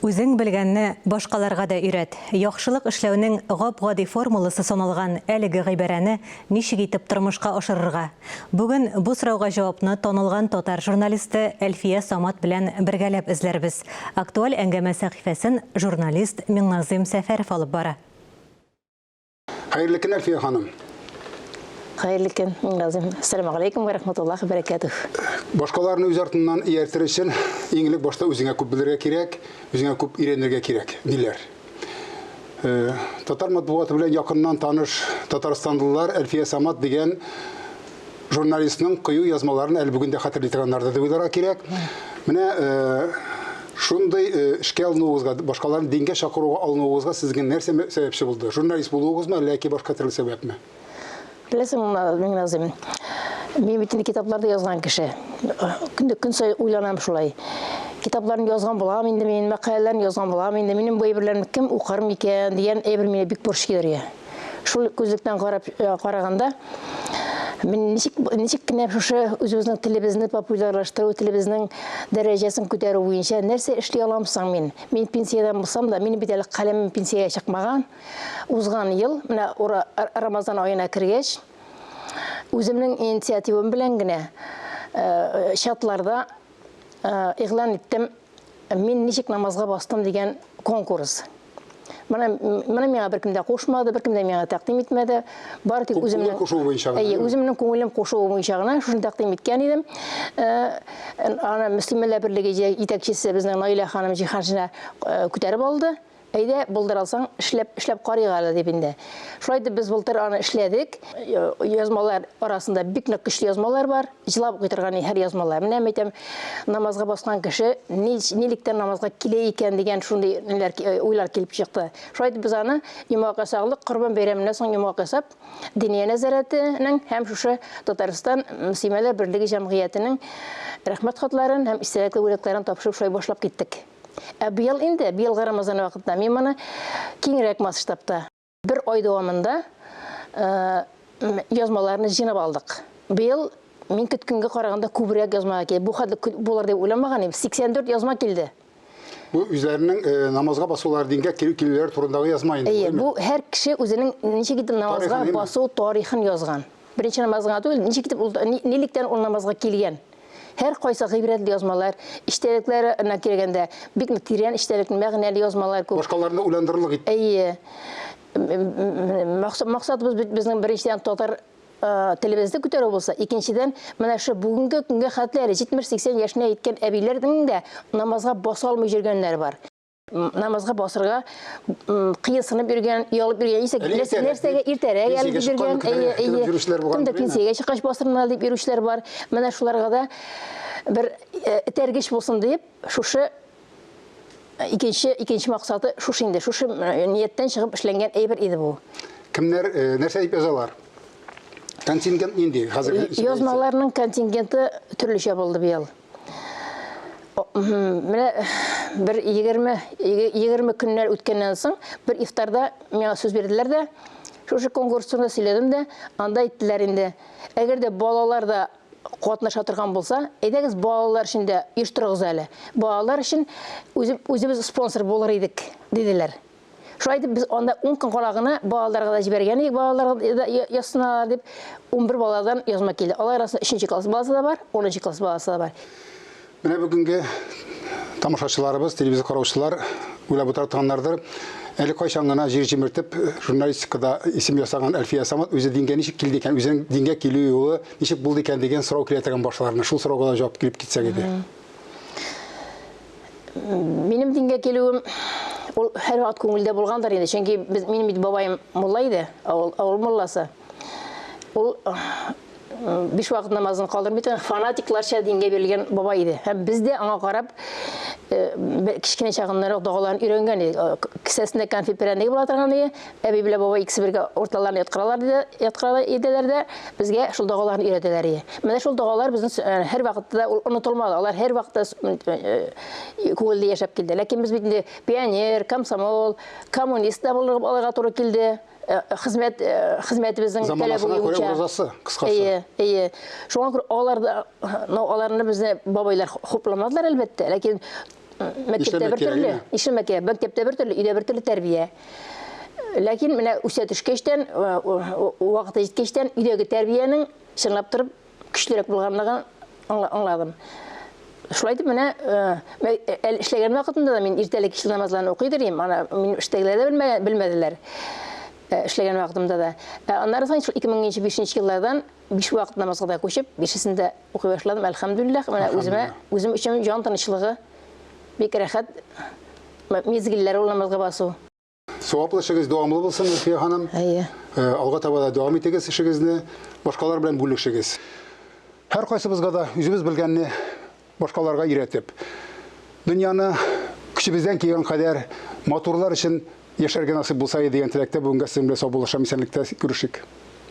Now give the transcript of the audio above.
Үзең белгәнне башкаларга да өйрәт. Яхшылык эшләүнең гап-гади формуласы саналган әлеге гыйбарәне ничек итеп тормышка ашырырга? Бүген бу сорауга җавапны танылган татар журналисты Әлфия Самат белән бергәләп эзләрбез. Актуаль әңгәмә сәхифәсен журналист Миңназыйм Сәфәров алып бара. Хәерле көн, Әлфия ханым. Хәерле көн, Миңназыйм. Ассаламу алейкум ва рахматуллахи ва баракатух. Башкаларны үз артыннан ияртер өчен иң элек башта үзеңә күп белергә кирәк, үзеңә күп өйрәнергә кирәк, диләр. Э, татар матбугаты белән якыннан таныш татарстанлылар Әлфия Самат дигән журналистның кыю язмаларын әле бүген дә хәтерли торганнардыр дип уйларга кирәк. Менә э, шундый э, эшкә алынуыгызга, башкаларны дингә чакыруга алынуыгызга сезгә нәрсә сәбәпче булды? Журналист булуыгызмы, әллә яки башка төрле сәбәпме? Беләсең, Миңназым, мин бит инде китапларда язган кеше. Көндә көн саен уйланам шулай. Китапларны язган булам инде мин, мәкаләләрне язган булам инде. Минем бу әйберләрне кем укыр микән дигән әйбер мине бик борчый. Шул күзлектән карап э, караганда, мин ничек ничек кенә шушы үзебезнең телебезне популярлаштыру, телебезнең дәрәҗәсен күтәрү буенча нәрсә эшли алам соң мин? Мин пенсиядән булсам да, минем бит әле каләмем пенсиягә чыкмаган. Узган ел, менә Рамазан аена кергәч, үземнең инициативам белән генә э, чатларда э, игълан иттем, мин ничек намазга бастым дигән конкурс. Моны, моны миңа беркем дә кушмады, беркем дә миңа тәкъдим итмәде. Бары тик үземнең кушуы буенча гына. Әйе, үземнең күңелем кушуы буенча гына шуны тәкъдим иткән идем. Э, аны Мөслимәләр берлеге җитәкчесе безнең Наилә ханым Җиһаншина э, күтәреп алды. Әйдә, булдыра алсаң, эшләп, эшләп карыйк әле дип инде. Шулай итеп без былтыр аны эшләдек. Э, язмалар арасында бик нык көчле язмалар бар. Җылап укый торган һәр язмалар. Менә әйтәм, намазга баскан кеше ни, нилектән намазга килә икән дигән шундый ниләр, э, уйлар килеп чыкты. Шулай итеп без аны йомгак ясаглык, Корбан бәйрәменнән соң йомгак ясап, Диния нәзарәтенең һәм шушы Татарстан Мөслимәләр берлеге җәмгыятенең рәхмәт хатларын һәм истәлекле бүләкләрен тапшырып шулай башлап киттек. Ә быел инде, быелгы Рамазан вакытында мин моны киңрәк масштабта Бер ай дәвамында язмаларны җыйнап алдык. Быел мин көткәнгә караганда күбрәк язма килде. Бу хәтле булыр дип уйламаган идем. 84 язма килде. Бу үзләренең э, намазга басулары, дингә килү килүләре турындагы язма инде. Әйе, бу һәр кеше үзенең ничек итеп намазга басу тарихын язган. Беренче намаз гына түгел, ничек итеп ул нилектән ул намазга килгән. Һәр кайсы гыйбрәтле язмалар, эчтәлекләренә килгәндә, бик нык тирән эчтәлекле, мәгънәле язмалар күп. Башкаларны уйландырырлык итеп. Әйе. Максатыбыз бит безнең беренчедән татар телебезне күтәрү булса, икенчедән, менә шул бүгенге көнгә хәтле әле 70-80 яшенә җиткән әбиләрнең дә намазга баса алмый йөргәннәре бар. Намазга басырга кыенсынып йөргән, оялып йөргән, исә нәрсәгә иртәрәк әле дип йөргән, әйе, әйе. Кемдер пенсиягә чыккач басырмын әле дип йөрүчеләр бар. Менә шуларга да бер э, этәргеч булсын дип, шушы э, икенче икенче максаты шушы инде, шушы э, нияттән чыгып эшләнгән әйбер иде бу. Кемнәр нәрсә дип язалар? Контингент нинди хәзер? Язмаларның контингенты төрлечә булды быел. Менә бер 20 20 көннәр үткәннән соң бер ифтарда миңа сүз бирделәр дә, шушы конкурс турында сөйләдем дә, анда әйттеләр инде, әгәр дә балалар да катнаша торган булса, әйдәгез балалар өчен дә оештырыгыз әле. Балалар өчен үзебез спонсор булыр идек, диделәр. Шулай итеп без анда 10 көн кала гына балаларга да җибәргән идек, балаларга да язсыннар дип, 11 баладан язма килде. Алар арасында 3 класс баласы да бар, 10 класс баласы да бар. Менә бүгенге тамашачыларыбыз, телевизор караучылар уйлап утыра торганнардыр. Әле кайчан гына җир җимертеп журналистикада исем ясаган Әлфия Самат үзе дингә ничек килде икән, үзенең дингә килү юлы ничек булды икән дигән сорау килә торган башларына. Шул сорауга да җавап килеп китсәк иде. Минем дингә килүем ул һәрвакыт күңелдә булгандыр инде, чөнки без, минем бит бабаем мулла иде, авыл, авыл мулласы. Ул биш вакыт намазын калдырмый торган фанатикларча дингә бирелгән бабай иде. Һәм без дә аңа карап, кечкенә чагыннан ук догаларын өйрәнгән идек. Кесәсендә конфет прәннеге була торган иде. Әби белән бабай икесе бергә урталарына яткыралар иде, яткыралар иделәр дә, безгә шул догаларны өйрәтәләр иде. Менә шул догалар безнең һәрвакытта да ул онытылмады. Алар һәрвакытта күңелдә яшәп килде. Ләкин без бит инде пионер, комсомол, коммунист та булып алырга туры килде. Хезмәт хезмәтебезнең таләбе буенча. Уразасы, кыскасы. Әйе, әйе. Шуңа күрә алар да, ну, аларны безне бабайлар хупламадылар, әлбәттә. Ләкин Мәктәптә бер төрле, нишләмәк кирәк? Мәктәптә бер төрле, өйдә бер төрле тәрбия. Ләкин менә үсә төшкәчтән, вакыты җиткәчтән өйдәге тәрбиянең чынлап торып көчлерәк булганлыгын аңладым. Шулай итеп менә әле эшләгән вакытымда да мин иртәле кичле намазларны укыйдыр идем. Аны мин эштәгеләр дә белмәделәр. Эшләгән вакытымда да. Ә аннары соң шул 2005 еллардан биш вакыт намазга да күчеп, бишесен дә укый башладым. Әлхәмдүлилләһ, менә үземә, үзем өчен җан тынычлыгы бик рәхәт мизгелләр ул намазга басу. Саваплы эшегез дәвамлы булсын, Әлфия ханым. Әйе. Алга таба да дәвам итегез эшегезне, башкалар белән бүлешегез. Һәркайсыбызга да үзебез белгәнне башкаларга өйрәтеп, дөньяны көчебездән килгән кадәр матурлар өчен яшәргә насыйп булса иде дигән теләктә бүгенгә сезнең белән саубуллашам, исәнлектә күрешик.